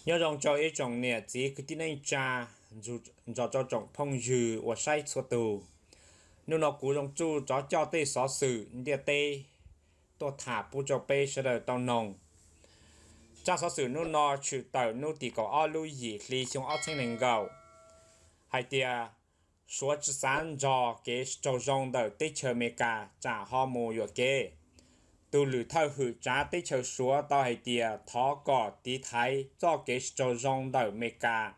Nyob zoo rau ib tsoom niam txiv kwv tij neej tsa, nrog rau tsoom phooj ywg uas saib txhua tus. Hnub no kuv Zoo Txuj rov coj tej xov xwm ntiaj teb tuaj tham pub rau peb sawv daws tau noog. Tsab xov xwm hnub no tshwm tawm hnub tim kaum ob lub yim hli xyoo ob txhiab nees nkaum, hais tias Suav tsis xav nrog kev sib raug zoo ntawm teb chaws Amelikas tsam ho mus yuam kev. Tus lwm thawj hwm tsav teb chaws Suav tau hais tias thov kom tiv thaiv txoj kev sib raug zoo ntawm Amelikas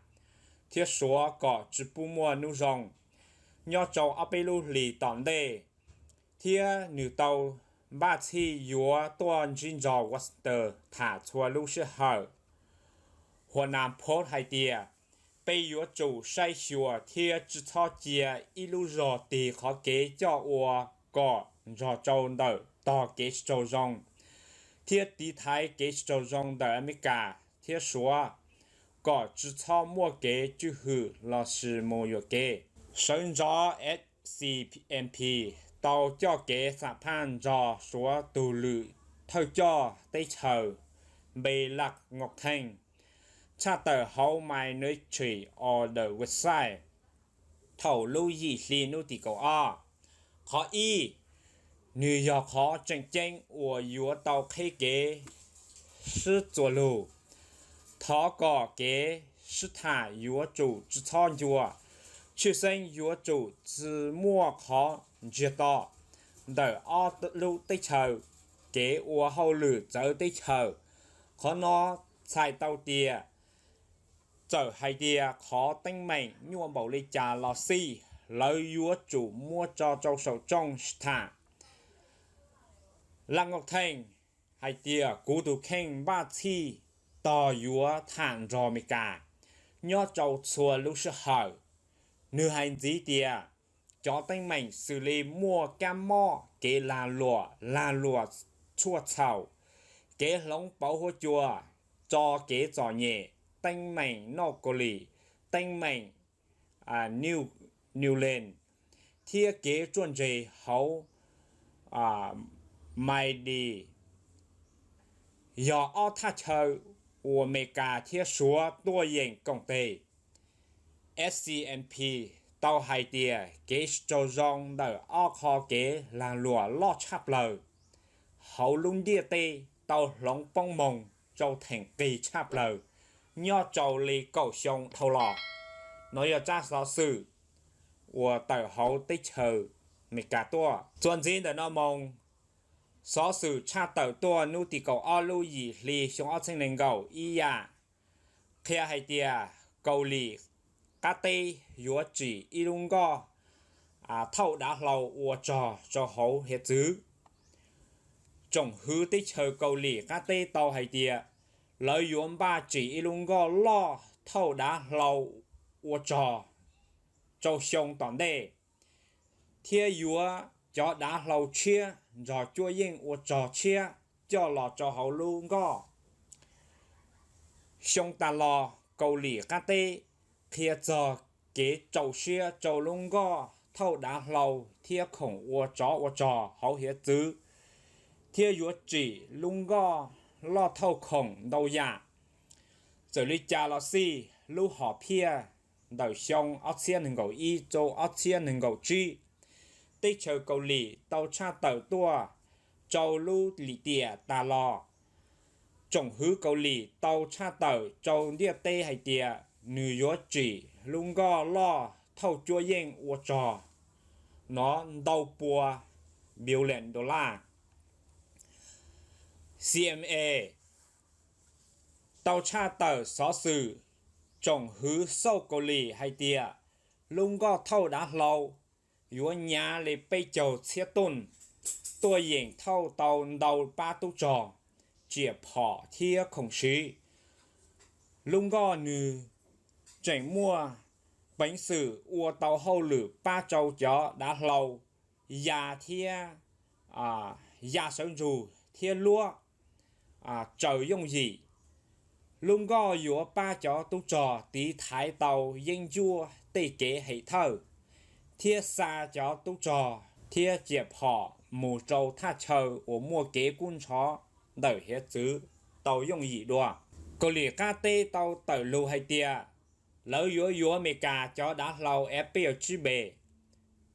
thiab Suav kom tsis pub muaj hnub zoo nyob rau ob peb lub hlis tom ntej, thiab nws tau npaj txhij yuav tuaj ntsib nrog Washington tham txhua lub sij hawm. Huanan Post hais tias peb yuav tsum saib xyuas thiab tsis txhob cia ib lub zog tig qhov kev coj ua kom nrog rau ntawm tog kev sib raug zoo, thiab tiv thaiv kev sib raug zoo ntawm Amelikas thiab Suav kom tsis txhob muaj kev tswj hwm lossis mus yuam kev. Sawv ntxov S C M P tau coj kev xam phaj nrog Suav tus lwm thawj coj teb chaws Npes Las Ngos Theej tshaj tawm hauv Military Order Website thaum lub yim hli hnub tim kaum ob. Qhov ib, nws yog qhov tseem ceeb uas yuav tau qheb kev sib txuas lus. Thov kom kev sib tham yuav tsum tsis txhob ncua, tshwj xeeb yuav tsum tsis muaj qhov ntsiag to ntawm ob lub teb chaws kev ua hauj lwm txawv teb chaws. Qhov no txhais tau tias txawm hais tias qhov teeb meem nyuaj npaum li cas los xij, lawv yuav tsum muab tso rau saum rooj sib tham. Las Ngos Theej hais tias kuv tus kheej npaj txhij tog yuav tham nrog Amelikas nyob rau txhua lub sij hawm. Nws hais ntxiv tias cov teeb meem xws li muaj kab mob, kev lag luam, lag luam tshuaj txhaum, kev hloov pauv huab cua, tso kev txom nyem, teeb meem noj Kaus Lim, teeb meem Newland, thiab kev ruaj ntseg hauv Maiv Dis yog ob thaj chaw uas Amelikas thiab Suav tuaj yeem koom tes. S C M P tau hais tias kev sib raug zoo ntawm ob qho kev lag luam loj tshaj plaws hauv lub ntiaj teb tau hloov poob moog rau theem qis tshaj plaws nyob rau li kaum xyoo dhau los. No yog tsab xov xwm uas tawm hauv teb chaws Amelikas tuaj. Txuas ntxiv ntawm no mus, xov xwm tshaj tawm tuaj hnub tim kaum ob lub yim hli xyoo ob txhiab nees nkaum ib yam qhia hais tias Kaus Lim qab teb yuav tsim ib lub nkoj thauj dav hlau ua rog rau hauv hiav txwv. Tsoom hwv teb chaws Kaus Lim qab teb tau hais tias lawv yuav npaj tsim ib lub nkoj loj thauj dav hlau ua rog rau xyoo tom ntej, thiab yuav cov dav hlau tshiab nrog cuab yeej ua rog tshiab coj los rau hauv lub nkoj. Xyoo tas los Kaus Lim qab teb qhia txog kev rau siab rau lub nkoj thauj dav hlau thiab khoom ua tsov ua rog hauv hiav txwv, thiab yuav tsim lub nkoj loj thauj khoom ntau yam. Txawm li cas los xij, lub hom phiaj ntawm xyoo ob txhiab nees nkaum ib rau ob txhiab nees nkaum tsib, teb chaws Kaus Lim tau tshaj tawm tuaj rau lub lim tiam tas los. Tsoom hwv Kaus Lim tau tshaj tawm rau ntiaj teb hais tias nws yuav tsim lub nkoj loj thauj cuab yeej ua rog no ntau pua billion dollar. C M A tau tshaj tawm xov xwm tsoom hwv xauj Kaus Lim hais tias lub nkoj thauj dav hlau yuav nyav li peb caug txhiab tuj, tuaj yeem thauj tau ntau pab tub rog, riam phom thiab khoom siv. Lub nkoj nws tseem muaj peev xwm ua tau hauj lwm pab rau cov dav hlau ya thiab ya sawv ntsug thiab luab raws yooj yim. Lub nkoj yuav pab cov tub rog tiv thaiv tau yeeb ncuab tej kev hem thawj, thiab xa cov tub rog thiab riam phom mus rau thaj chaw uas muaj kev kub ntxhov ntawm hiav txwv tau yooj yim dua. Kaus Lim Qab Teb tau tawm lug hais tias lawv yuav yuav Amelikas cov dav hlau F peb caug tsib B.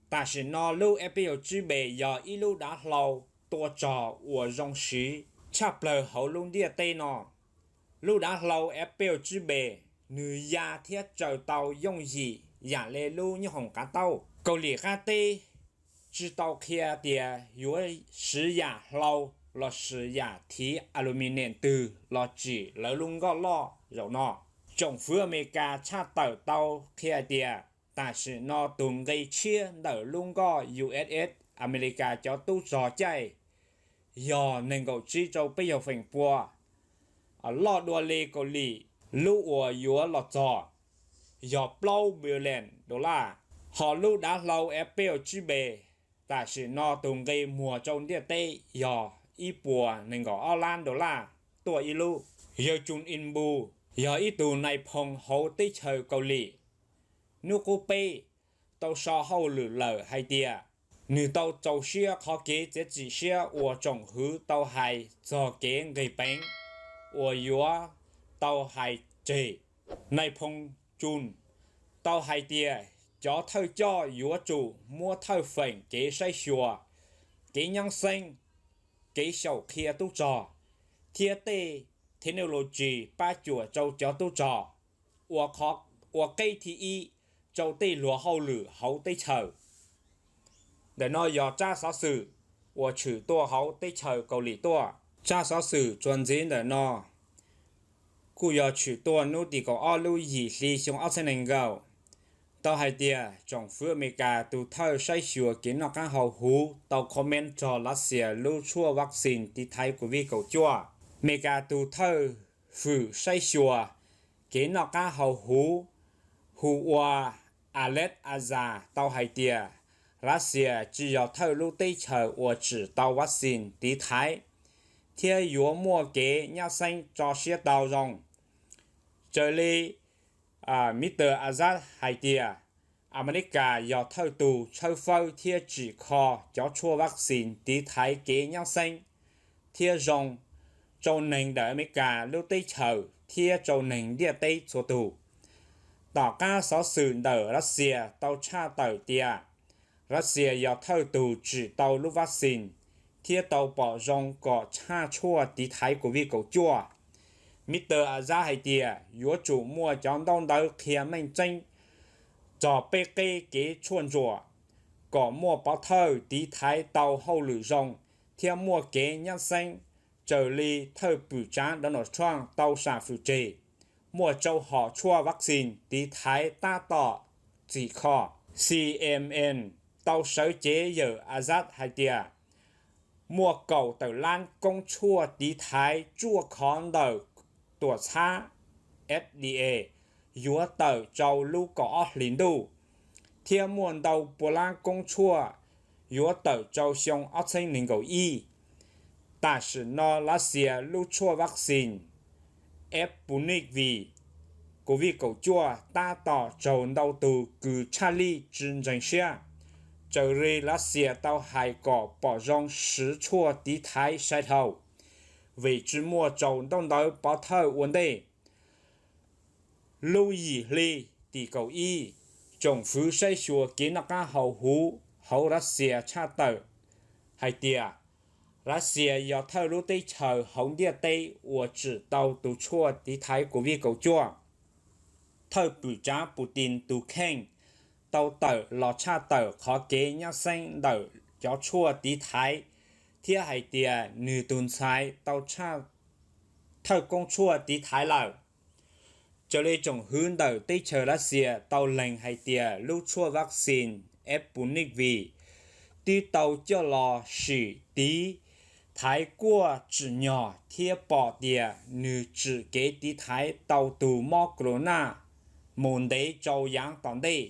Tam sim no lub F peb caug tsib B yog ib lub dav hlau tua rog uas zoo siv tshaj plawg hauv lub ntiaj teb no. Lub dav hlau F peb caug tsib B, nwg ya thiab tsaws tau yooj yim yam le lub nyoob hoom qav taub. Kaus Lim Qab Teb tsi tau qhia tias yuav siv yam hlau los sis yam thiv aluminium twg los tsim lawv lub nkoj loj zaum no. Tsoom fwv Amelikas tshaj tawm tau qhia tias tam sim no tug nqi tshiab ntawm lub nkoj U S S Amelikas cov tub rog caij yog nees nkaum tsib rau peb caug feem pua, loj dua li Kaus Lim lub uas yuav los txog yog plaub billion dollar. Ho lub dav hlau F peb caug tsib B tam sim no tug nqi muag rau ntiaj teb yog ib puas nees nkaum ob lab dollar tuaj ib lub. Yawg Tsum Im Npu yog ib tug nais phoo hauv teb chaws Kaus Lim, hnub qub peb tau sau hauj lwm lawm hais tias nwg tau txaus siab qhov kev txiav txim siab uas tsoom hwv tau hais txog kev nqeg peev uas yuav tau hais tseg. Nais phoo Tsum tau hais tias cov thawj coj yuav tsum muab thawj feem kev saib xyuas, kev nyab xeeb, kev xyaum qhia tub rog, thiab tej technology pab cuam rau cov tub rog ua qeb thib ib rau tej luag hauj lwm hauv teb chaws. Ntawm no yog tsab xov xwm uas tshwm tuaj hauv teb chaws Kaus Lim tuaj. Tsab xov xwm txuas ntxiv ntawm no kuj yog tshwm tuaj hnub tim kaum ob lub yim hli xyoo ob txhiab nees nkaum, tau hais tias tsoom fwv Amelikas tus thawj saib xyuas kev noj qab haus huv tau comment txog Lav Xias lub tshuaj vaccine tiv thaiv Covid kaum cuaj. Amelikas tus thawj fwm saib xyuas kev noj qab haus huv hu ua Alex Azar tau hais tias Lav Xias tsis yog thawj lub teb chaws uas tsim tau vaccine tiv thaiv thiab yuav muaj kev nyab xeeb tso siab tau zoo. Raws li Mr Azar hais tias Amelikas yog thawj tug tshawb fawb thiab tsim kho cov tshuaj vaccine tiv thaiv kev nyab xeeb thiab zoo rau neeg ntawm Amelikas lub teb chaws thiab rau neeg ntiaj teb txhua tug. Tom qab xov xwm ntawm Lav Xias tau tshaj tawm tias Lav Xias yog thawj tug tsim tau lub vaccine thiab tau pom zoo kom tshaj tshuaj tiv thaiv Covid kaum cuaj. Mr Azar hais tias yuav tsum muaj cov ntaub ntawv qhia meej tseeb txog peb qeb kev tshuaj ntsuam kom muaj pov thawj tiv thaiv tau hauj lwm zoo thiab muaj kev nyab xeeb raws li thawj pwm tsav Donald Trump tau sam fwm tseg. Muaj rau hom tshuaj vaccine tiv thaiv tab tom txhim kho. C N N tau sawv cev yawm Azar hais tias muaj kaum tawm lab koob tshuaj tiv thaiv tsuaj khov ntawm tuam txhab F D A yuav tawm rau lub kaum ob hlis ntuj, thiab muaj ntau pua lab koob tshuaj yuav tawm rau xyoo ob txhiab nees nkaum ib. Tam sim no Lav Xias lub tshuaj vaccine Sputnik V Covid kaum cuaj tab tom raug ntau tug kws tshaj lij tsi ntseeg siab, raws li Lav Xias tau hais kom pom zoo siv tshuaj tiv thaiv sai dhau, vim tsi muaj tsaus ntaub ntawv pov thawj ua ntej. Lub yim hli tim kaum ib, tsoom fwv saib xyuas kev noj qab haus huv hauv Lav Xias tshaj tawm hais tias Lav Xias yog thawj lub teb chaws hauv ntiaj teb uas tsim tau tus tshuaj tiv thaiv Covid kaum cuaj. Thawj pwm tsav Putin tus kheej tau tawm los tshaj tawm qhov kev nyab xeeb ntawm cov tshuaj tiv thaiv, thiab hais tias nws tus ntxhais tau thawj koob tshuaj tiv thaiv lawm. Raws li tsoom hwv ntawm teb chaws Lav Xias tau lees hais tias lub tshuaj vaccine Sputnik V twb tau coj los sim tiv thaiv kuaj tsim nyog thiab pom tias nws tsim kev tiv thaiv tau tus mob corona mus ntev rau yaav tom ntej.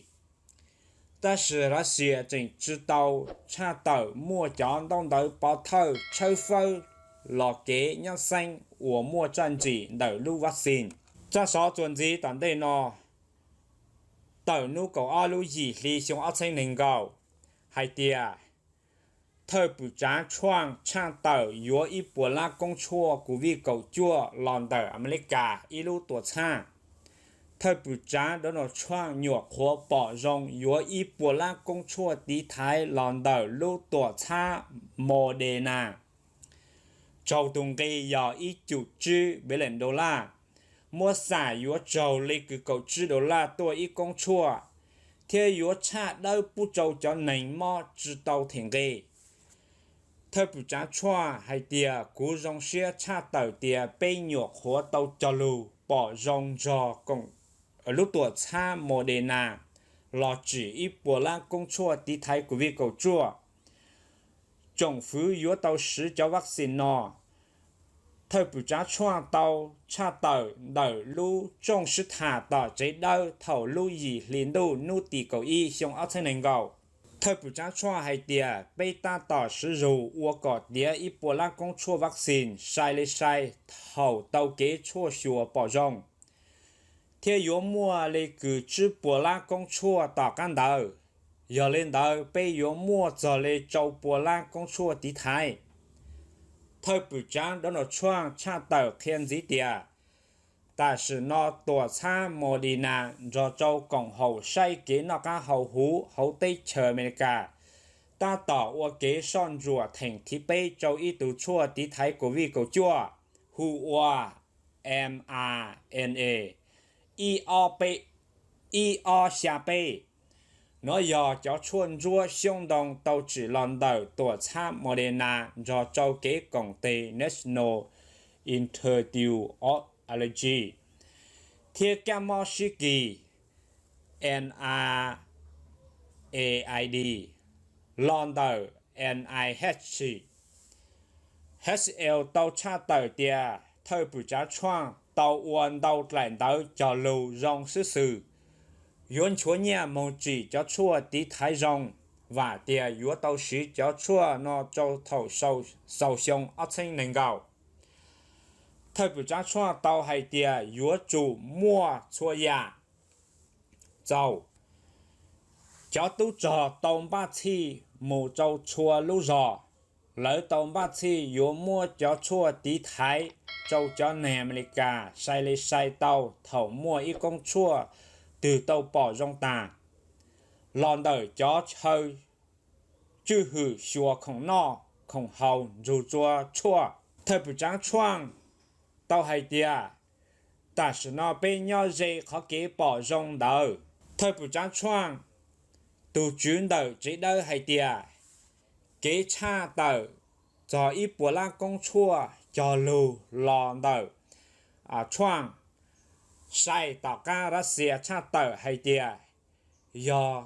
Tab sis Lav Xias tseem tsi tau tshaj tawm muaj cov ntaub ntawv pov thawj tshawb fawb los kev nyab xeeb uas muaj tsaj ntsim ntawm lub vaccine. Tsab xov txuas ntxiv tom ntej no tawm hnub kaum ob lub yim hli xyoo ob txhiab nees nkaum hais tias Thawj pwm tsav Trump tshaj tawm yuav ib puas lab koob tshuaj COVID kaum cuaj los ntawm Amelikas ib lub tuam txhab. Thawj pwm tsav Donald Trump nyuam qhuav pom zoo yuav ib puas lab koob tshuaj tiv thaiv los ntawm lub tuam txhab Moderna, tsaug tus nqi yog ib cum tsib billion dollar, muab xam yuav tsaug li kwv kaum tsib dollar tuaj ib koob tshuaj, thiab yuav tshaj dawb pub rau cov neeg mob tsis tau them nqi. Thawj pwm tsav Trump hais tias, kuv zoo siab tshaj tawm tias peb nyuam qhuav tau cog lus pom zoo nrog lub tuam txhab Moderna los tsim ib puas lab koob tshuaj tiv thaiv COVID kaum cuaj. Tsoom fwv yuav tau siv cov vaccine no. Thawj pwm tsav Trump tau tshaj tawm ntawm lub rooj sib tham tom tsev dawb thaum lub yim hli ntuj hnub tim kaum ib xyoo ob txhiab nees nkaum. Thawj pwm tsav Trump hais tias, peb tab tom siv zog ua kom tiav ib puas lab koob tshuaj vaccine sai li sai thaum tau kev tshuaj xyuas pom zoo, thiab yuav muaj li kwv tsib puas lab koob tshuaj tom qab ntawd. Yog li ntawd peb yuav muaj txog li rau puas lab koob tshuaj tiv thaiv. Thawj pwm tsav Donald Trump tshaj tawm qhia ntxiv tias, tam sim no tuam txhab Moderna nrog rau koom haum saib kev noj qab haus huv hauv teb chaws Amelikas tab tom ua kev soj ntsuam theem thib peb rau ib tug tshuaj tiv thaiv COVID kaum cuaj hu ua mRNA ib ob xya peb. Nov yog cov tshuaj ntsuab xyoob ntoo tau tsim los ntawm tuam txhab Moderna nrog rau kev koom tes National Institute of Allergy thiab Kab mob sib kis NIAID los ntawm NIH. Hsiao tau tshaj tawm tias thawj pwm tsav Trump tau ua ntau dlaim ntawv cog lus zoo xwb xwm, yuav nchuav nyiaj moog tsim cov tshuaj tiv thaiv zoo, vam tias yuav tau siv cov tshuaj no rau thaum xaus xyoo ob txhiab nees nkaum. Thawj pwm tsav Trump tau hais tias yuav tsum muaj txhua yam txaus. Cov tub rog tau npaj txhij mus rau txhua lub zog. Lawv tau npaj txhij yuav muab cov tshuaj tiv thaiv rau cov neeg Amelikas sai li sai tau thaum muaj ib koob tshuaj twg tau pom zoo tas los ntawm cov chaw tswj hwm xyuas khoom noj khoom haus nrug rua tshuaj. Thawj pwm tsav Trump tau hais tias, tam sim no peb nyob ze qhov kev pom zoo ntawd. Thawj pwm tsav Trump, tus tswv ntawm tsev dawb hais tias, kev tshaj tawm txog ib puas lab koob tshuaj cog lug los ntawm Trump sai tom qab Russia tshaj tawm hais tias, yog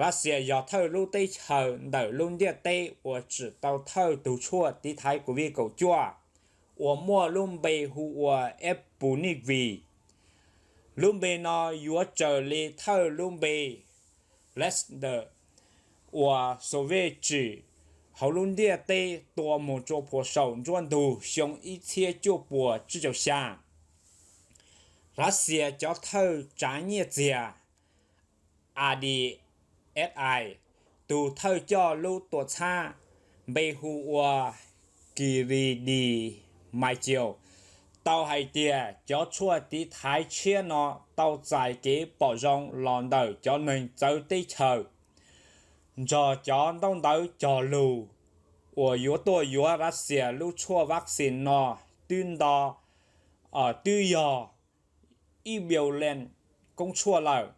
Russia yog thawj lub teb chaws ntawm lub ntiaj teb uas tsim tau thawj tug tshuaj tiv thaiv COVID kaum cuaj uas muaj lub npe hu ua Sputnik V. Lub npe no yuav raws li thawj lub npe Pfizer uas Soviet tsim hauv lub ntiaj teb tua mus rua puag saum nruab ntug xyoo ib txhiab cuaj puas tsib caug xya. Russia cov thawj tsav nyiaj txiag Adi Xi, tus thawj coj lub tuam txhab npe hu ua Kiridi Maichel, tau hais tias cov tshuaj tiv thaiv tshiab no tau txais kev pom zoo los ntawm cov neeg txawv teb chaws nrog cov ntaub ntawv cog lug uas yuav tuaj yuav Russia lub tshuaj vaccine no twb nto, twb yog ib billion koob tshuaj lawm,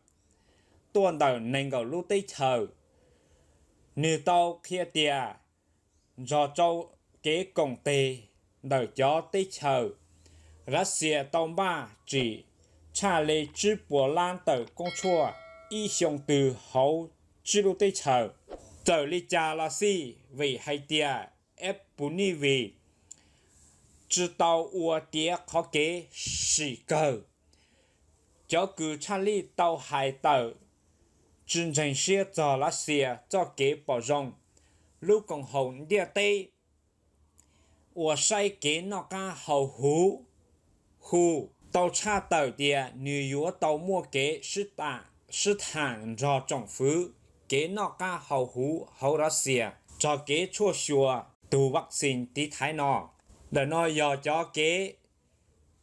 tuaj ntawm nees nkaum lub teb chaws. Nwg tau qhia tias nrog rau kev koom tes ntawm cov teb chaws, Russia tau npaj tsim tshaj li tsib puas lab tawm koob tshuaj ib xyoo twg hauv tsib lub teb chaws. Txawm li cas los xij, vim hais tias Sputnik V tsis tau ua tiav qhov kev sim kawg, cov kws tshaj lij tau hais tawm tsis ntseeg siab txog Russia txoj kev pom zoo. Lub koom haum ntiaj teb uas saib kev noj qab haus huv hu tau tshaj tawm tias nws yuav tau muaj kev sib tham nrog tsoom fwv kev noj qab haus huv hauv Russia. txog kev tshuaj xyuas tus vaccine tiv thaiv no. Ntawm no yog cov kev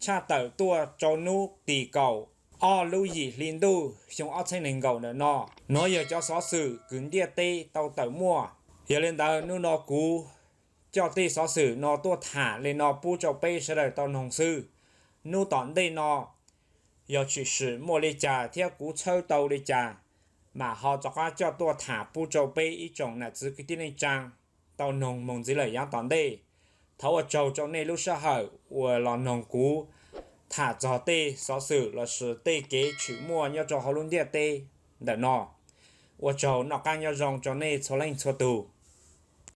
tshaj tawm tuaj rau hnub tim kaum ob lub yim hli ntuj xyoo ob txhiab nees nkaum ntawm no. Nov yog cov xov xwm kws ntiaj teb tau tawm muaj. Yog li ntawd hnub no kuv coj tej xov xwm no tuaj tham li no pub rau peb sawv daws tau noog xwb. Hnub tom ntej no yog tshwm sim muaj li cas thiab kuv txhawb tau li cas, mam ho rov qab coj tuaj tham pub rau peb ib tsoom nam txiv kwv tij neej tsaa tau noog moog ntxiv lawm yaav tom ntej. Thov ua tsaug rau nej lub sij hawm uas los noog kuv tham txog tej xov xwm lossis tej kev tshwm muaj nyob rau hauv lub ntiaj teb ntawm no. Ua tsaug, noj qaab nyob zoo rau nej txhua leej txhua tug.